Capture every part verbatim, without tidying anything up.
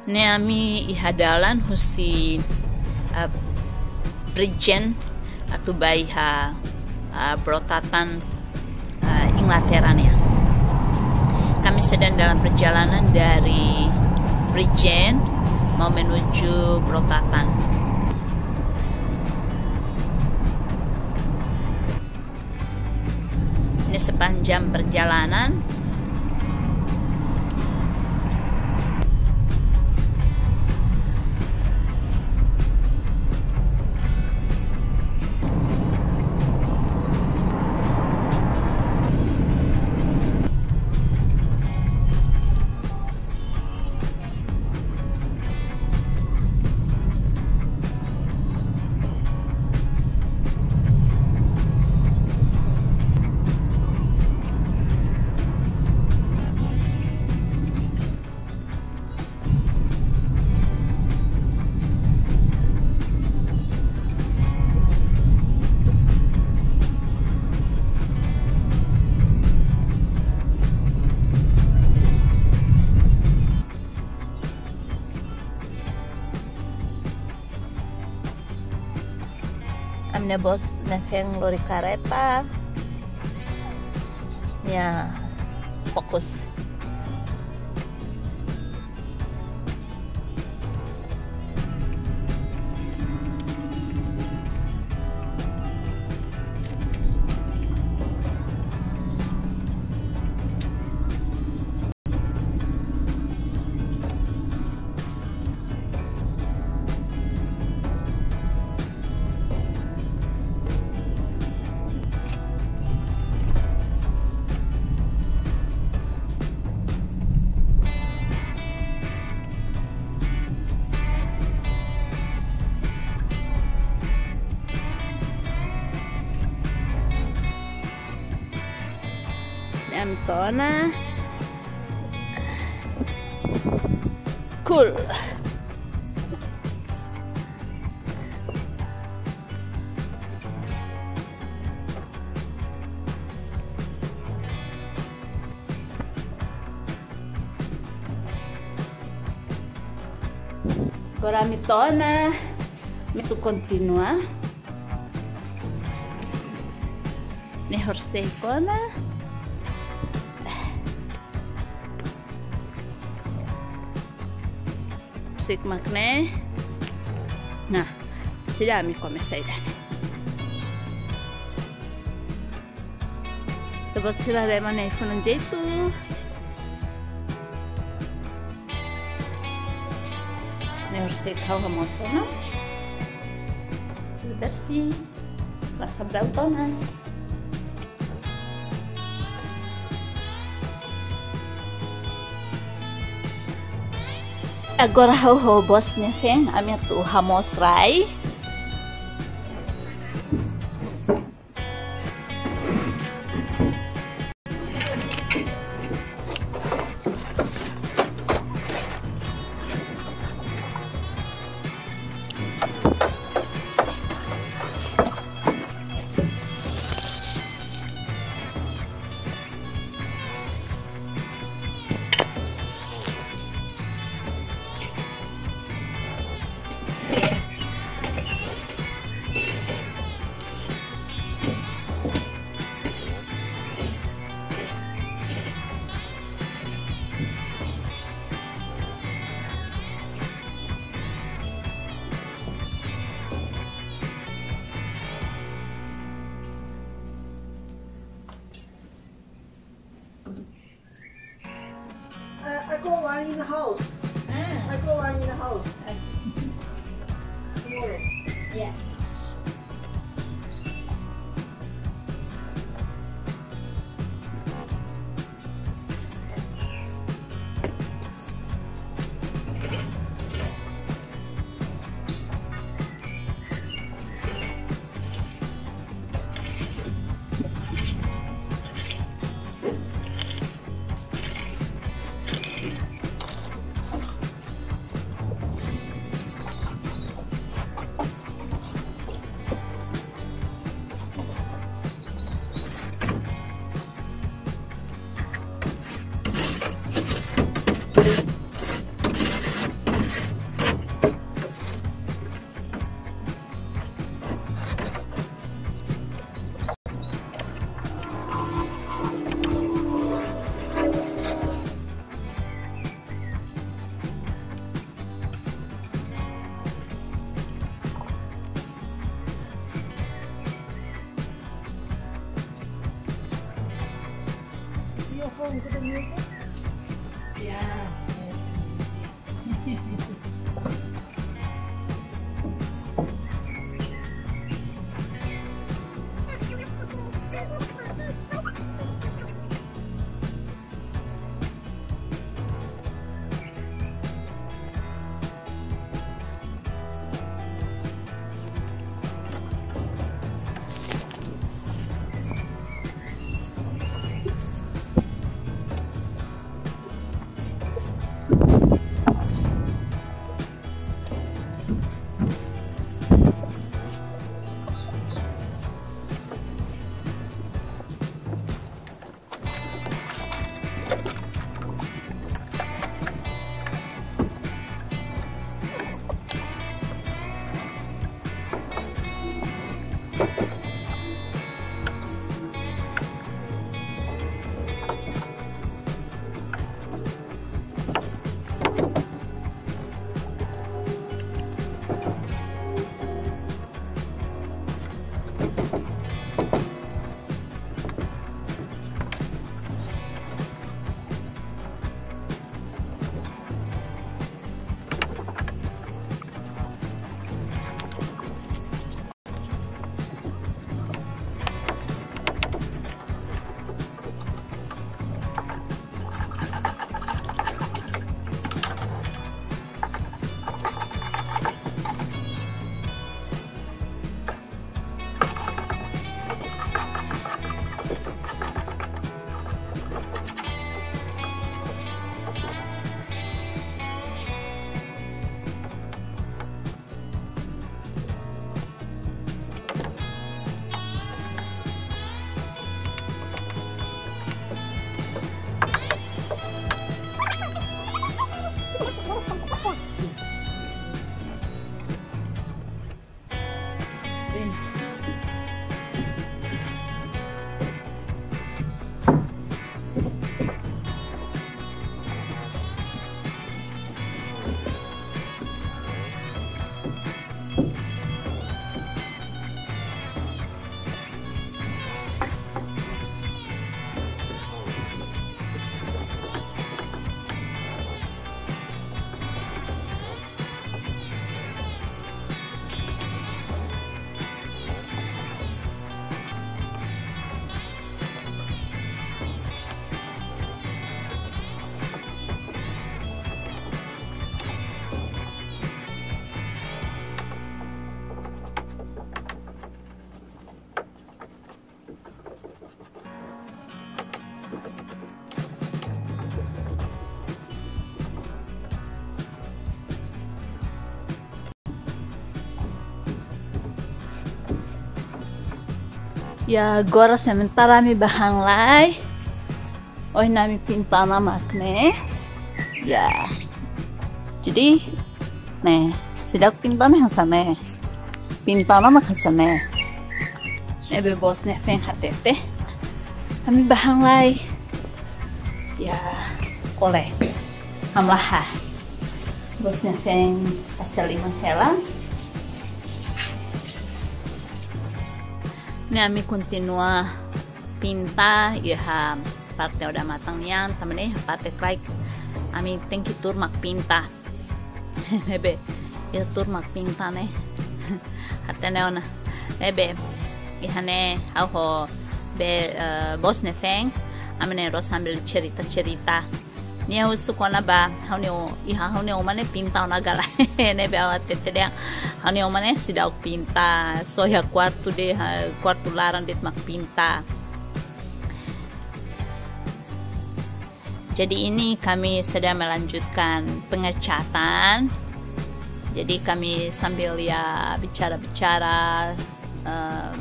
Ne'e ami iha dalan husi, ah, Bridgend atu ba iha, ah, Brotherton, ah, Inglaterra nian. Kami sedang dalam perjalanan dari Bridgend mau menuju Brotherton. Ini sepanjang perjalanan. Ami-nia bos ne'e foin lori karreta. Ya, fokus. Ami to'o ona. Cool. Agora ami to'o ona, ami atu kontinua. Ne'e horisehik ona. Horisehik mak ne'e. Nah, sudah ami komesa ida-ne'e. Ita-boot sira haree mak ne'e funan jeitu. Ne'e horisehik ha'u hamoos ona. Sudah bersih. Lasa brau to'o ona. Agora ha'u ho bos ne'e foin, ami atu hamoos rai. Uh, I got one in the house. Ah. I got one in the house. Okay. Tomorrow. Yeah. Ya, agora sementara ami bá han lai. Ohin ami pinta ona mak ne'e. Ya. Jadi, ne'e, seidauk pinta ne'e hanesan ne'e. Pinta ona mak hanesan ne'e. Ne'ebé bos nia feen hatete. Ami bá han lai. Ya, kole. Hamlaha. Bos nia feen hasil liman hela. Ne'e ami kontinua pinta iha parte odamatan nian, tanba ne'e parte kraik ami tenke tuur mak pinta. Ne'ebé, iha tuur mak pinta ne'e. Hatene ona. Ne'ebé, iha ne'e ha'u ho be, eh, bos nia feen, ami na'in-rua sambil cerita-cerita. Nia husu kona-ba, ha'u-nia o-, iha ha'u-nia uma ne'e pinta ona ka lae. Ne'ebé ha'u hatete dehan, ha'u-nia uma ne'e seidauk pinta, só iha kuartu de'it, ha, kuartu laran de'it mak pinta. Jadi ini kami sedang melanjutkan pengecatan. Jadi kami sambil ya bicara-bicara, eh,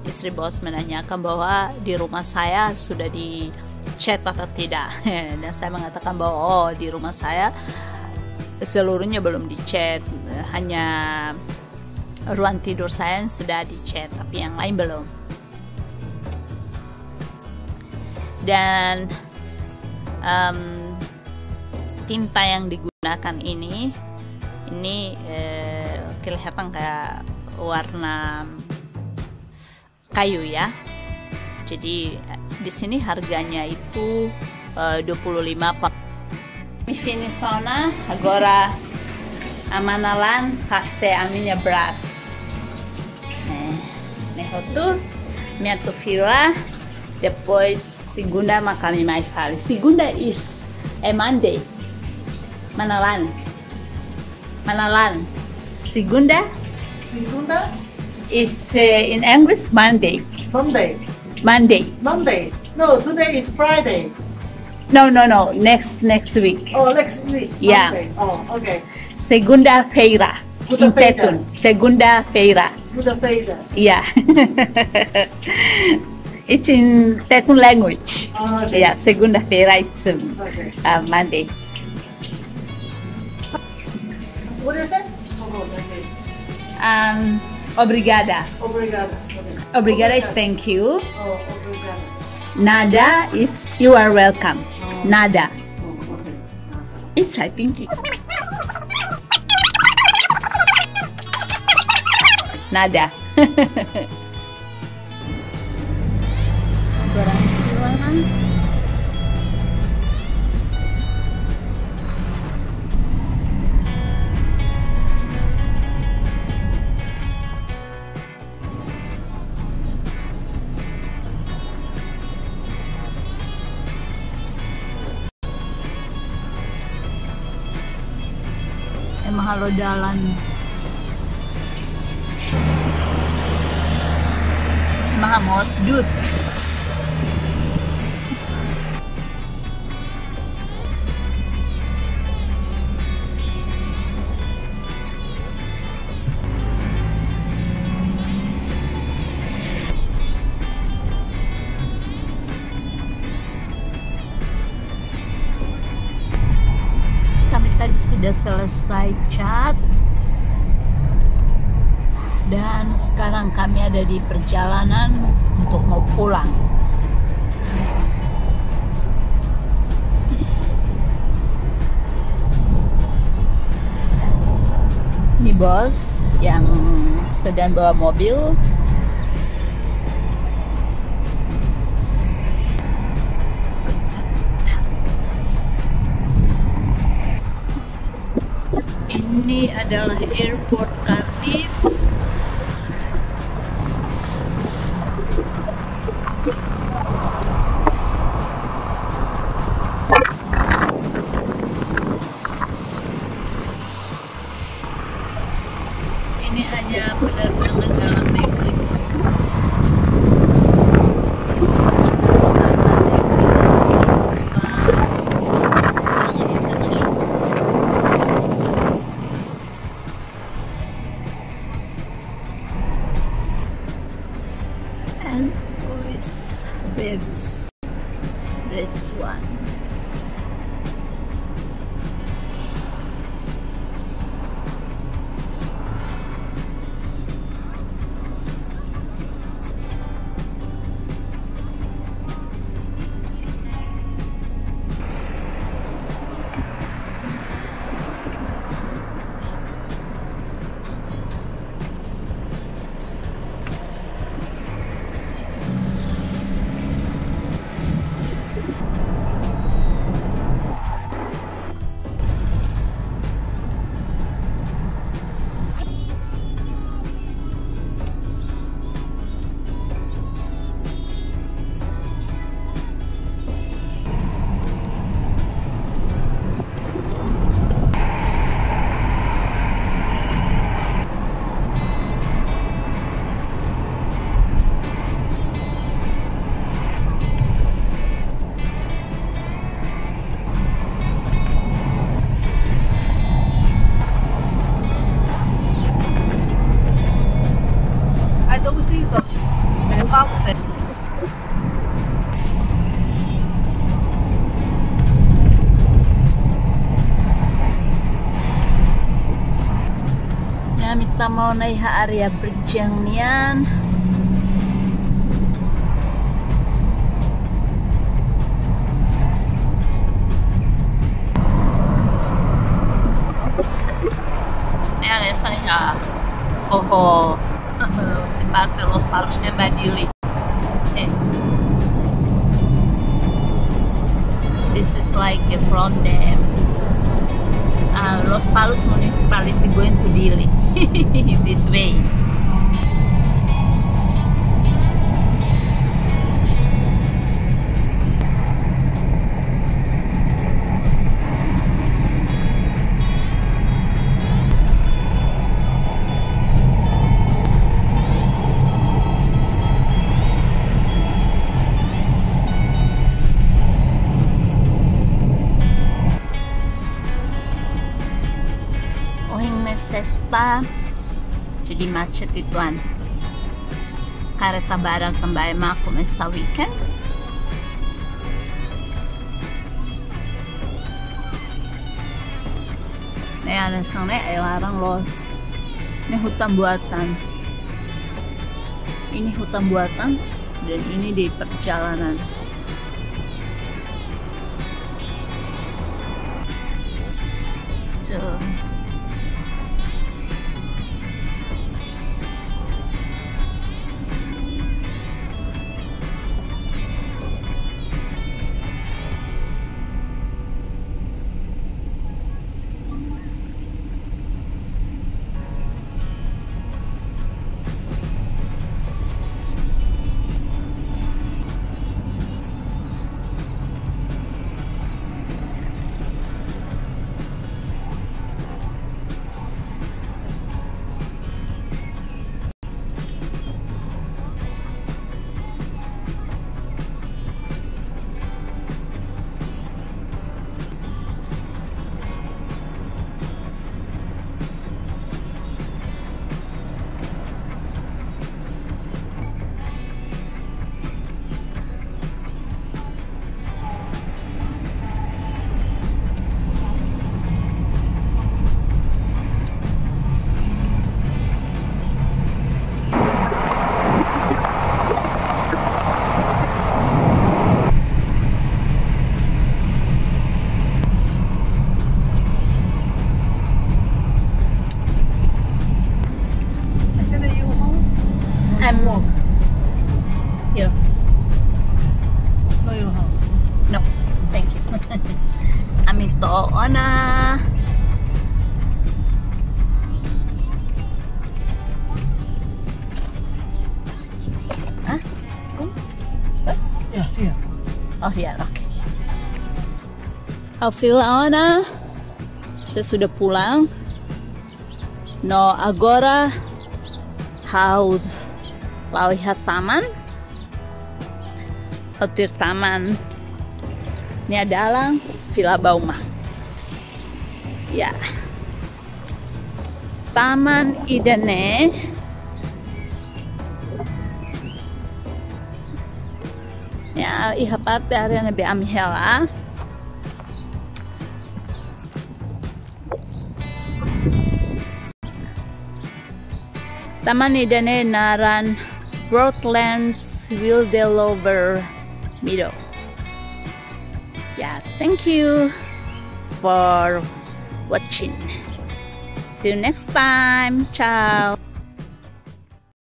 istri bos menanyakan bahwa di rumah saya sudah dicat atau tidak. Dan saya mengatakan bahwa, "Oh, di rumah saya seluruhnya belum dicat, hanya ruang tidur saya yang sudah dicat, tapi yang lain belum." Dan, em, tinta yang digunakan ini, ini, eh, kelihatan kayak warna kayu ya. Jadi, eh, di sini harganya itu eh, dua puluh lima pa-, ami fini ona, agora Mana Lan fase ami-nia bras. Ne'e, ne'e hotu, ami atu fila, depois segunda mak ami mai fali. Segunda is a Monday. Mana Lan. Mana Lan. Segunda. Segunda? It's, uh, in English, Monday. Monday. Monday. Monday. No, today is Friday. No, no, no. Next, next week. Oh, next week. Yeah. Monday. Oh, okay. Segunda-feira. In Tetun. Segunda-feira. Segunda-feira. Yeah. It's in Tetun language. Oh, okay. Yeah, segunda-feira it's, um, okay, uh, Monday. What is it? Um, obrigada. Obrigada. Okay. Obrigada is thank you. Oh, obrigada. Nada is you are welcome. Oh. Nada. Oh, okay. It's, I think it's nada. Berhenti mana? Ema halo dalan. Ema hamoos du'ut. Kami tadi sudah selesai cat dan sekarang kami ada di perjalanan untuk mau pulang. Ini bos yang sedang bawa mobil. Ini adalah airport Cardiff. Ini hanya penerbangan dalam negeri. And tourist beds. This one. I don't see the mountain. Ne'e ami tama ona iha área Bridgend nian. Ne'e hanesan iha foho simpati Lospalos ne'e ba Dili. Eh. Like from the uh, Lospalos municipality going to Dili this way. Ohin ne'e sesta, jadi macet uitoan. Kareta barak tanba ema komesa weekend. Ne'e hanesan ne'e, laran loos. Ne'e hutan buatan. Ini hutan buatan dan ini di perjalanan. Tuh. I said, are you home? I'm walk. Here. Not your house. No, thank you. Ami to'o ona. Hah? Hmm? What? Yeah, here. Oh, here, okay. Ha'u fila ona. Saya sudah pulang. No agora ha'u la'o iha taman. Ha'u tuir taman nia dalan fila ba uma. Ya. Taman ida-ne'e. Ya, iha parte área ne'ebé ami hela. Taman ida-ne'e naran Broadlands Wilderlower Meadow. Yeah, thank you for watching. See you next time. Ciao.